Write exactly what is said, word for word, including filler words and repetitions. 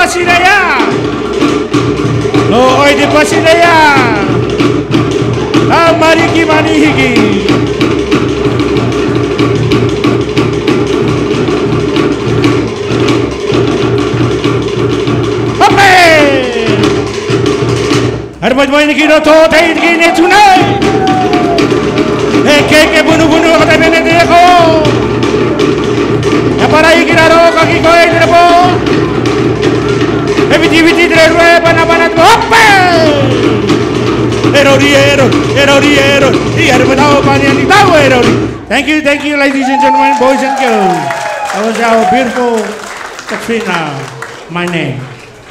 Pasileia. Lō ʻoi te Pasileia. ʻA Mariki Manihiki. Hope! ʻAlu mai mai ni ki loto, tei ki ne tunai. ʻE ke ke bunu bunu, ka te mene te ko. ʻE parai ki lalo, ka ki ko e te po. ʻE viti viti te rue, pana pana te hope. ʻE rori, ʻe rori, ʻe rori, ʻe rori. ʻI ʻalu mai tau pani ani tau ʻe rori. Thank you, thank you, ladies and gentlemen, boys and girls. That was our beautiful Katrina, my name.